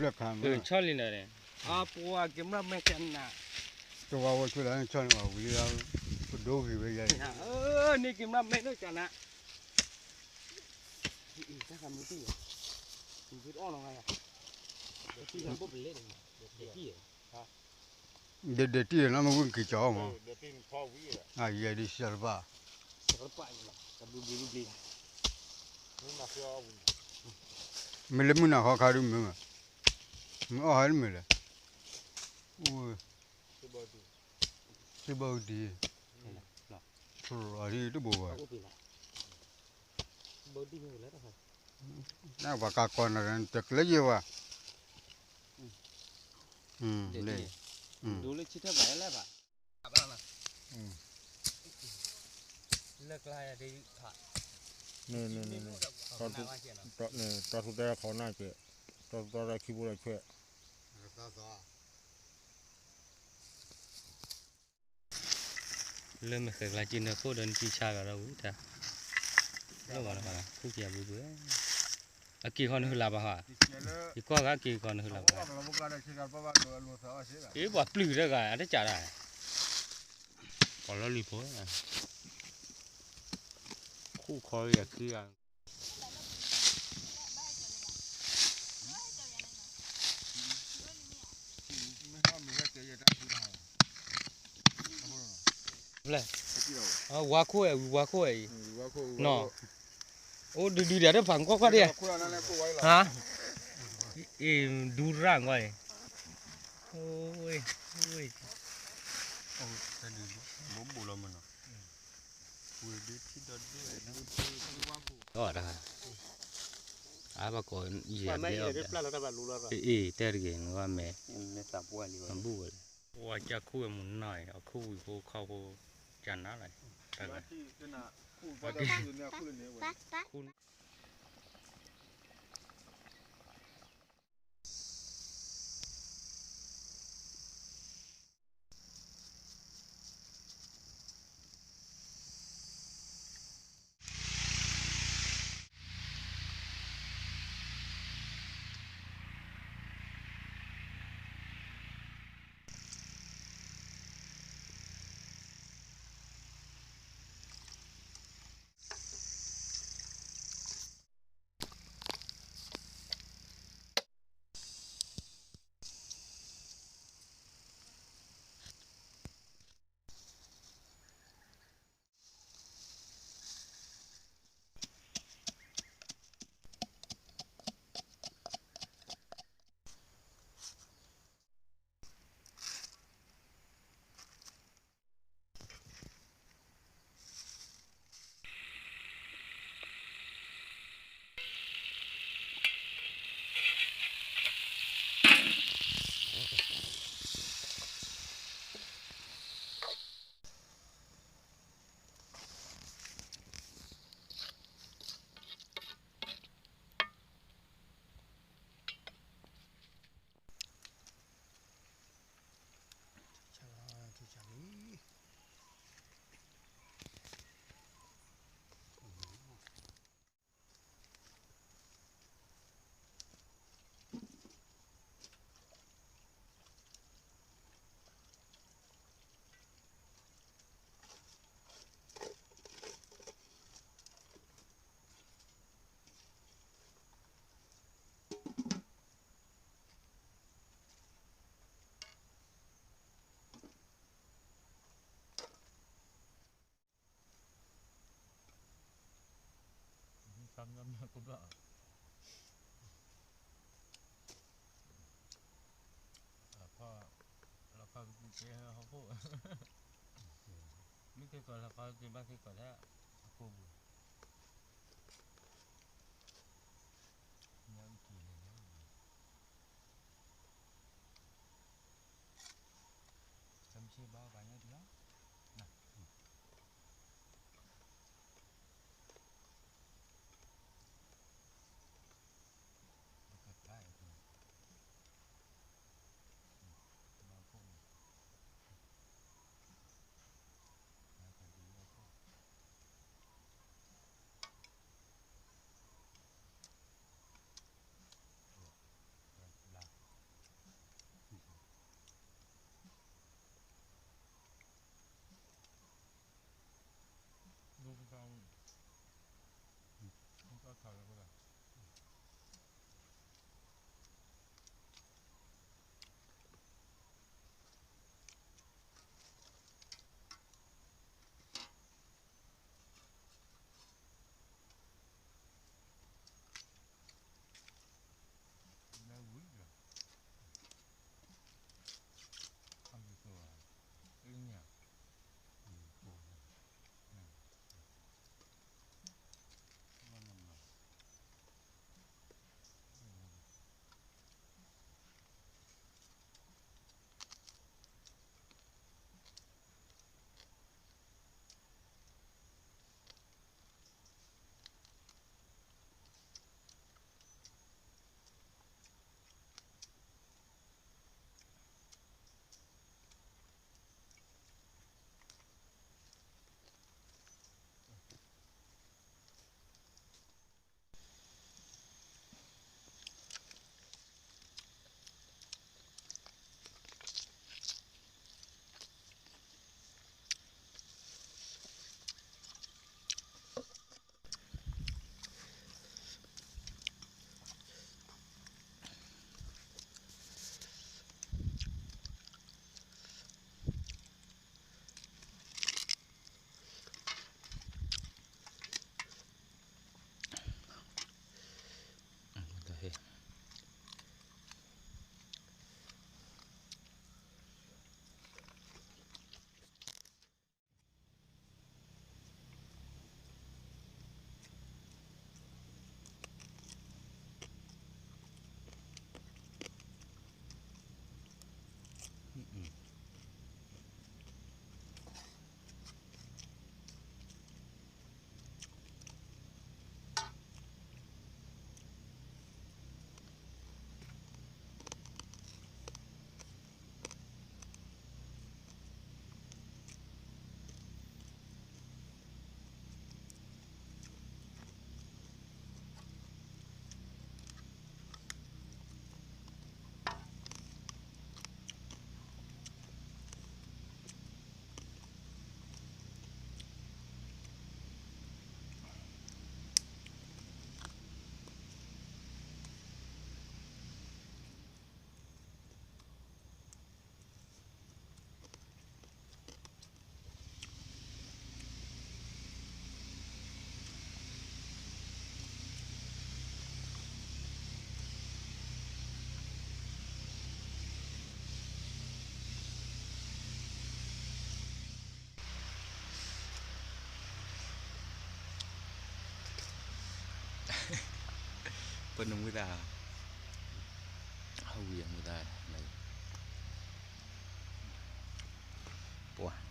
လၢခါမ့ၢ် ဆီလံနၤန့ၣ် အပှၤက့ၤမရမဲကနၤ တဝါဝဲဆိလၢဆီန့ၣ်ဝဲဝံၤလီၤ ပဒိဂ့ၤဝဲယၤ န့ၣ်က့ၤမရမဲနီၢ်ကနၤ တၢ်ခါမူတံၢ် မူတံၢ်အီၣ်နီၢ်ဂၤယၤ ဒဲတံၢ်နီၢ် မ့ၢ်ဝံၤက့ၤကၠီမး အယဲဒ်ဆၢတပၣ် မ့ၢ်လၢမုၢ်နၤခီခါဒုမ့ၢ်မး မ့ၢ်အီၣ်ဟဲတမုာ်လဲၣ် အိၣ် သုဘၣ်ဒံ အဒံတဘိဘၣ် နပှၤကးကီးနၤတကျဲယဲဘၣ် ဒ် ဒိလၢဆံထၢၣ်ဘၣ်လဲၣ်ဘၣ် လၢကျါယၤဒ်ဖး န့ၣ် န့ၣ် န့ၣ် န့ၣ် တၢ်ထူၣ်တဲခီနၢ်ကဲ တၢ်ထူၣ်တဲခီနၢ်ကဲ လၢမ့ၢ်ဃဲၤကျါက့ၤနၢခိၣ်ဒီးနကံဆါကဒီးဝံၤတၢ် လၢဘၣ်လၢဘၣ်လၢ ခူၣ်က့ၤအဘုဘု အက့ၤဃီနဟုလၢ်ဘၣ်ဟါ ယကွၢ်ဂၤက့ၤဃီနဟုလၢ်ဘၣ် အ့ ပှၤပျုၢ်တဂၤ အတကးဒၣ် ပှၤလီၤလံၤဖိ ခူၣ်ခီယခံဂၤ ဝါခိၣ်ဝဲ ဝါခိၣ်ဝဲအံၤ နီၤ အိၣ်ဒုဒုဒၣ်တဖၣ်ကွၢ်ကွၢ်ဒၣ် ဟါ အံၤ ဒူရၣ်ကွၢ်အံၤ အိၣ် အိၣ် ဘိးဘိးလီၤမးနီၤ ဝံၤဒုထံဒီးဒု အီၣ်တၢ် အါဘၣ်ကိးယဲၢ်ဘျဲၣ်အီၣ် အ့ တဲတဂ့ၤ နဝဲမဲာ် နဘူၣ်ဝဲလၢ ဝါကၢ်ခူၣ်ဝဲမုၢ်နၤအံၤ အခူၣ်ဝံၤဖိခီဖိ ကၢ်နါလီၤ တၢ်ဂၤ သးမံမံကိးဘျီ လီၤခီ လီၤခီကပူၤကဲဟီၣ်ခိၣ် မ့ၢ်က့ၤကီးလီၤခီက့ၤဘၣ်က့ၤကီးလၢအကိာ်ပူၤ ညါအုၣ်က့ၤလဲၣ် ကမ့ၢ်ဘၣ်ပှၤညါဒံးလီၤ ပကပာ်အံၤ ဘၣ်ခိၣ်န့ၣ် ဘၣ်ကဒုးဘၣ်ခိၣ် နမူသး, ဟဝံၤအမူသး, ပှၤ ပှၤ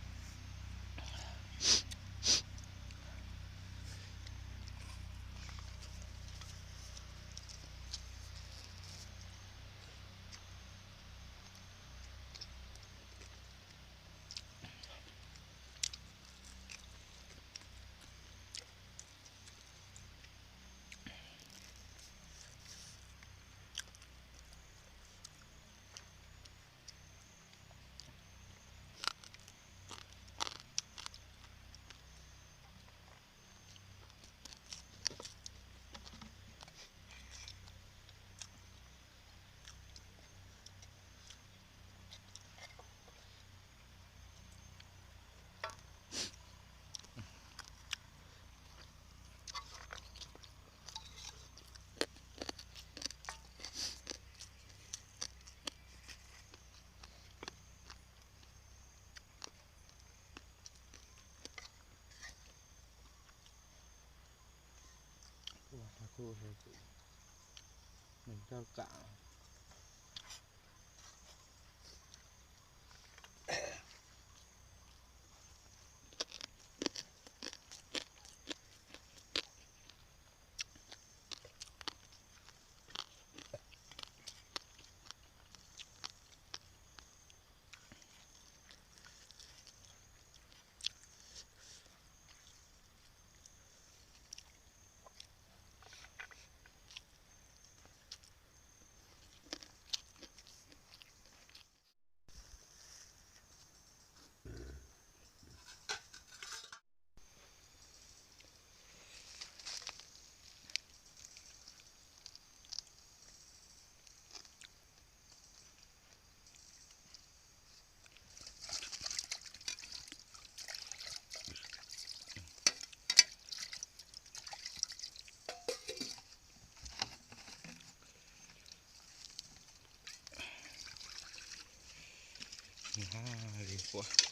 ထးခိၣ်ဟဲက့ၤ, မ့ၢ်တၢ်ကး ဟါလံ ပှၤ